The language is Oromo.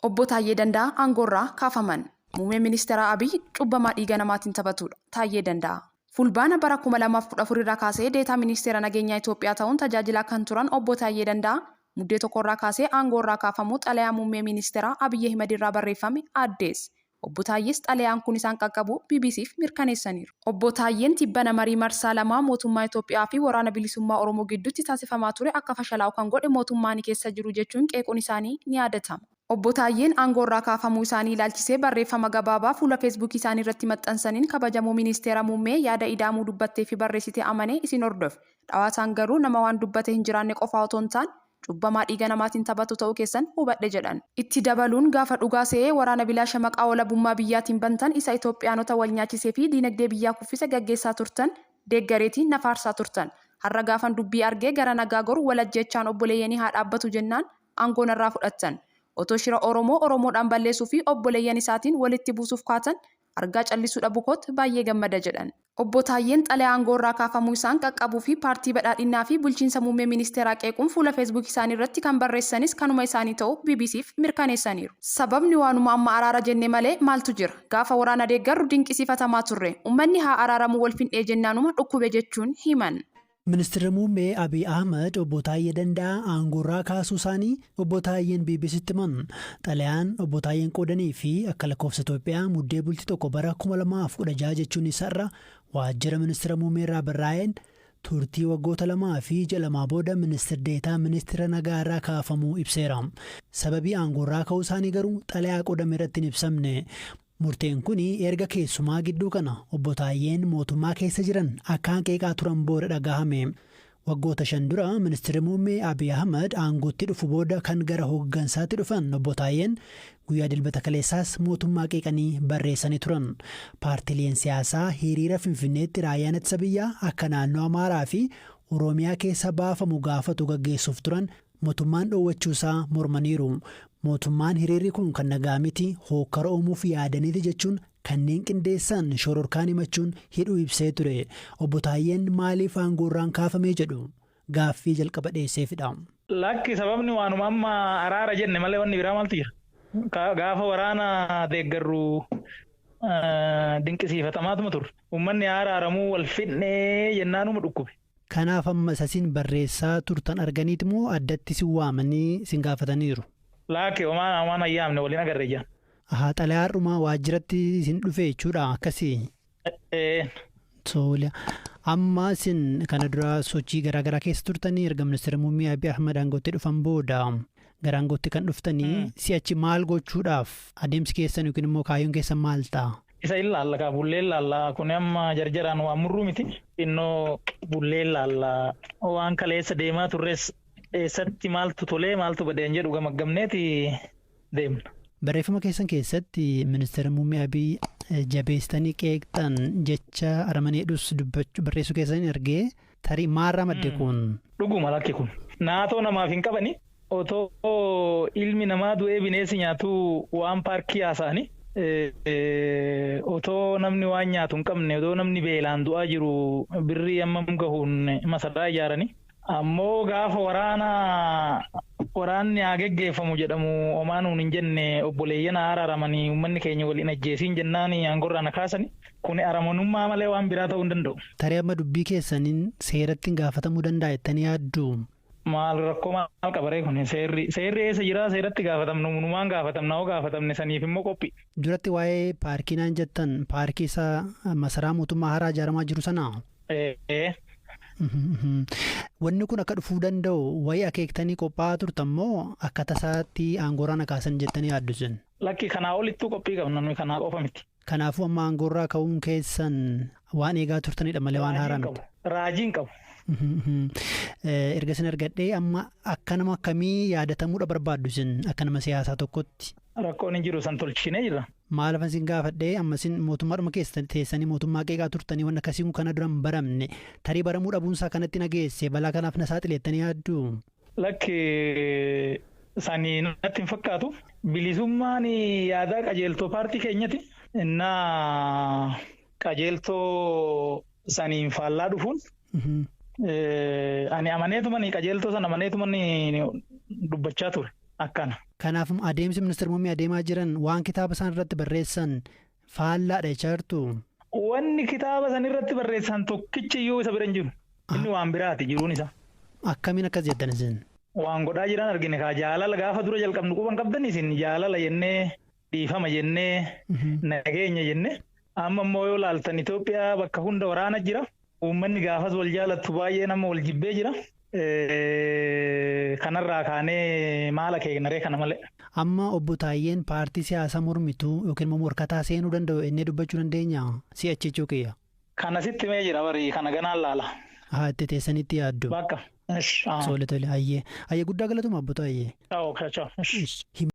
Obbo Taayyee Danda'aa aangoorraa kaafaman. Muummeen Ministeeraa Abiy cubbamaa dhiiga namaatiin taphatudha. Taayyee Danda'aa. Fulbaana bara 2014 irraa kaasee Deetaa Ministeera Nageenyaa Itoophiyaa ta'uun tajaajilaa kan turan Obbo Taayyee Danda'aa Muddee 1 irraa kaasee aangoorraa kaafamuu xalayaa Muummee Ministeeraa Abiy Ahimad irraa barreeffame addeesse. Obbo Taayyees xalayaan kun isaan qaqqabuu BBC'f mirkaneessaniiru. Obbo Taayyeen tibbana marii marsaa lamaa mootummaa Itoophiyaa fi Waraana Bilisummaa Oromoo gidduutti taasifamaa ture akka fashalaa'u kan godhe mootummaa ani keessa jiru jechuun qeequun isaanii ni yaadatama. Obbo Taayyeen aangoorraa kaafamuu isaanii ilaalchisee barreeffama gabaabaa fuula Feesbuukii isaanii irratti maxxansaniin Kabajamoo Ministeera Muummee yaada ida'amuu dubbattee fi barreessite amanee isin hordofe. Dhawaataan garuu nama waan dubbatee hin jiraanne qofaa otoo hin taane cubbamaa dhiiga namaatiin taphatu ta'uu keessan hubadhe jedhan. Itti dabaluun gaafa dhugaa se'ee waraana bilaasha maqaa walabummaa biyyaatiin bantan isa Itoophiyaanota wal nyaachisee fi diinagdee biyyaa kuffise gaggeessaa turtan deeggareeti na faarsaa turtan. Har'a gaafan dubbii argee gara nagaa goru wal ajjeechaan obboleeyyanii haa dhaabbatu jennaan aangoo narraa fudhattan. Otoo shira Oromoo Oromoodhaan balleessuu fi obboleeyyan isaatiin walitti buusuuf kaatan argaa callisuu dhabuu kootti baay'ee gammada jedhan. Obbo Taayyeen xalayaa aangoorraa kaafamuu isaan qaqqabuu fi Paartii Badhaadhinnaa fi bulchiinsa Muummee Ministeeraa qeequun fuula Facebook isaanii irratti kan barreessanis kanuma isaanii ta'uu BBC'f mirkaneessaniiru. Sababni waanuma amma araara jenne malee maaltu jira? Gaafa waraana deeggarru dinqisiifatamaa turre. Ummanni haa araaramuu wal fin'ee jennaanuma dhukkube jechuun himan. Ministirri Muummee Abiy Ahmad Obbo Taayyee Danda'aa aangoorraa kaasuu isaanii Obbo Taayyeen BBCtti himan. Xalayaan Obbo Taayyeen qoodanii fi akka lakkoofsa Itoophiyaa Muddee bultii 1 bara 2016 jechuunis har'a waajjira Ministira Muummeerraa barraa'een turtii waggoota lamaa fi ji'a lamaa booda Ministir Deetaa Ministira Nagaa irraa kaafamuu ibseera. Sababii aangoorraa ka'uu isaanii garuu xalayaa qoodame irratti hin ibsamne. Murteen kuni erga keessumaa gidduu kana Obbo Taayyeen mootummaa keessa jiran akkaan qeeqaa turan booda dhagahame. Waggoota 5 dura Ministirri Muummee Abiy Ahmad aangootti dhufu booda kan gara hooggansaatti dhufan Obbo Taayyeen guyyaa Dilbata kaleessaas mootummaa qeeqanii barreessanii turan. Paartileen siyaasaa hiriira Finfinneetti raayyaan ittisa biyyaa akka naannoo Amaaraa fi Oromiyaa keessa baafamu gaafatu gaggeessuuf turan motummaan dhoowwachuu isaa mormaniiru. Mootummaan hiriirri kun kan nagaa miti, hookkara uumuuf yaadaniiti jechuun kanneen qindeessan shororkaan himachuun hidhuu ibsee ture. Obbo Taayyeen maaliif aangoorraan kaafame jedhu? Gaaffii jalqaba dhiyeesseefidha. Lakki sababni waanuma amma araara jenne malee wanni biraa maaltu jira? Gaafa waraana deeggarru dinqisiifatamaatuma turre. Uummanni haa araaramuu wal fixnee jennaanuma dhukkube. Kanaaf amma isa isin barreessaa turtan arganiiti moo addatti isin waamanii isin gaafataniiru? Laakki homaa homaa nan yaamne wal hin agarre ijaan. Ahaa xalayaa har'uma waajjiratti isin dhufe jechuudha akkasii? Ee. Tole. Amma isin kana dura sochii garaa garaa keessa turtanii erga ministeera muummee Abiy Ahmad aangootti dhufan booda gara aangootti kan dhuftanii si'achi maal gochuudhaaf adeemsi keessan yookiin immoo kaayyoon keessan maal ta'a? Isa in laalla kaa bullee in laalla kuni amma jarjaraan waan murruu miti xinnoo bullee in laalla waan kaleessa deemaa turres eessatti maaltu tolee maaltu bade kan jedhu gamaggamneeti deemna. Barreeffama keessan keessatti Ministeera Muummee Abiy jabeessitanii qeeqxan jecha aramaneedhus dubbachuu barreessuu keessan argee tarii maalirraa madde kun? Dhuguma lakki kun naatoo namaaf hin qabani Otoo ilmi namaa du'ee bineensi nyaatuu waan paarkii haasa'ani. Otoo namni waan nyaatu hin qabne, otoo namni beelaan du'aa jiru birrii hammam gahuun masaraa ijaarani. Ammoo gaafa waraana waraanni haa geggeeffamu jedhamu homaa nuun hin jenne obboleeyyan haa araaramani uummanni keenya wal hin ajjeesiin jennaan aangorraa na kaasani. Kuni aramanummaa malee waan biraa ta'uu hin danda'u. Tarii amma dubbii keessaniin seeratti hin gaafatamuu danda'a jettanii yaadduu? Maal rakkoo maal qabaree kun seerri seerri eessa jiraa seeratti gaafatamnu numaan gaafatamna hoo gaafatamne saniif immoo qophii. Duratti waa'ee paarkii naan jettan paarkii isa masaraa mootummaa haaraa ijaaramaa jiru sanaa? Ee. Wanni kun akka dhufuu danda'u wayii akeektanii qophaa'aa turtan moo akka tasaatti aangoorraa na kaasan jettanii yaaddu isin? Lakki kanaa olittuu qophii qabna nuyi kanaa qofa miti. Kanaafuu amma aangoorraa ka'uun keessan waan eegaa turtanidha malee waan haaraa miti. Raajii hin qabu. Erga isin argadhee amma akka nama akkamii yaadatamuudha barbaaddu isin akka nama siyaasaa tokkotti? Rakkoon hin jiru san tolchinee jirra. Maalifan isin gaafadhee amma isin mootummaadhuma keessa teessanii mootummaa qeeqaa turtanii waan akkasii kun kana dura hin baramne tarii baramuu dhabuunsaa kanatti na geesse balaa kanaaf na saaxile jettanii yaadduu? Lakki sani natti hin fakkaatu. Bilisummaan yaadaa qajeeltoo paartii keenyati. Innaa qajeeltoo saniin faallaa dhufuun ani amaneetumani qajeeltoo sana amaneetumani dubbachaa ture akkana. Kanaaf adeemsi ministeera muummee adeemaa jiran waan kitaaba isaan irratti barreessan faallaadha jechaa jirtu. Wanni kitaaba san irratti barreessan tokkichi iyyuu isa bira hin jiru. Inni waan biraati jiruun isaa. Akkamiin akkas jettan isin? Waan godhaa jiran argine kaa jaalala gaafa dura jalqabnu quban qabdan isin jaalala jennee dhiifama jennee nageenya jennee amma immoo yoo laaltan Itoophiyaa bakka hunda waraana jira. Uummanni gaafas wal jaalattu baay'ee nama wal jibbee jira. Kanarraa kaanee maal akeeknaree kana malee. Amma obbo Taayyeen paartii siyaasaa mormituu yookiin immoo morkataa seenuu danda'u inni dubbachuu dandeenya si'achi jechuu kiyya. Kana sitti mee jira barii kana ganaan laala. Haa itti teessanitti yaaddu. Bakka. Tole tole hayyee hayyee guddaa galatuma obbo Taayyee.